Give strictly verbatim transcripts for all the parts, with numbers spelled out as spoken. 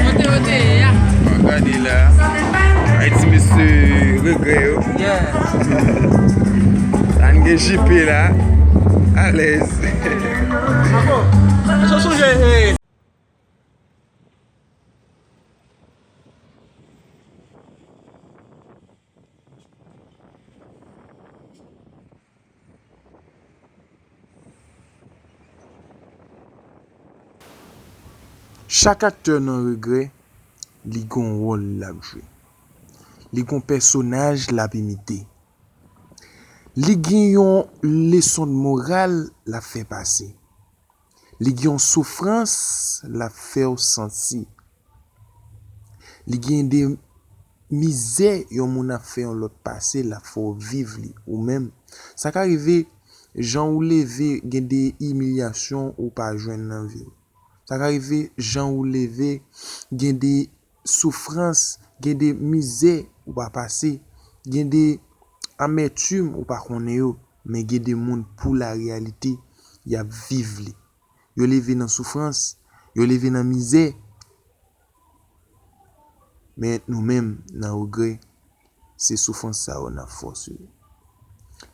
Kote yo te ye a? Gade la. Ay, ti mesye regrè yo. Yeah. Sa n gen J P la. Alèz. Bravo. Sa sonje, eh. Chak aktè nan Regrè, li gon wòl l ap jwe. Li gon pèsonaj l ap imite. Li gen yon leson de moral l ap fè pase. Li gen yon soufrans l ap fè w santi. Li gen de mizè yon moun ap fè yon lòt pase, l ap fè w viv li ou menm. Sa ka rive, jan ou leve, gen de imilyasyon ou pa jwenn nan vi w. Sa ka rive, jan ou leve, gen de soufrans, gen de mizè ou pa pase, gen de amètim ou pa konnen yo, men gen de moun pou la reyalite, y ap viv li. Yo leve nan soufrans, yo leve nan mizè, men nou menm, nan Regrè, se soufrans sa yo n ap fè w swiv.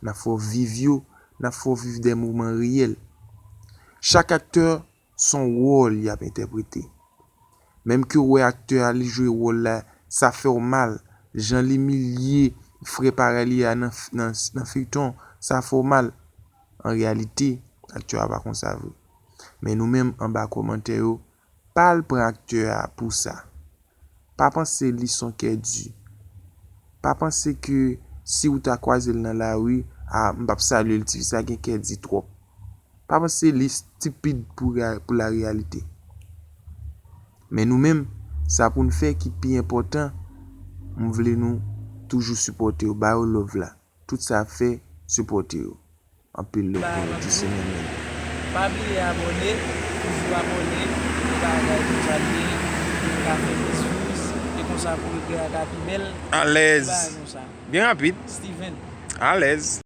N ap fè w viv yo, n ap fè w viv de moman reyèl. Chak aktè se yon wòl y ap entèprete. Menm ke w wè aktè a, li jwe wòl la, sa fè w mal. Jan l imilye frè parèy li a nan, nan, nan feyton, sa fè w mal. An reyalite, aktè a pa konsa vre. Men nou menm, anba kòmantè yo, pa al pran aktè a pou sa. Pa panse li se yon kè di. Pa panse ke si w ta kwaze l nan lari, a, m p ap salye l, tifi sa gen kè di twòp. Pa panse li stipid pou, pou la reyalite. Men nou menm, sa pou n fè ki pi enpòtan, m vle nou toujou sipòte yo, ba yo love la. Tout sa ap fè, sipòte yo. Anpil love pou nou, ti semèn menm. Pa bliye abòne, toujou abòne, pou bagay konsa byen, pou nou ka fè plis views, e konsa pou Regrè a ka pi bèl. Alèz. Bagay konsa. Byen rapid. Steven. Alèz.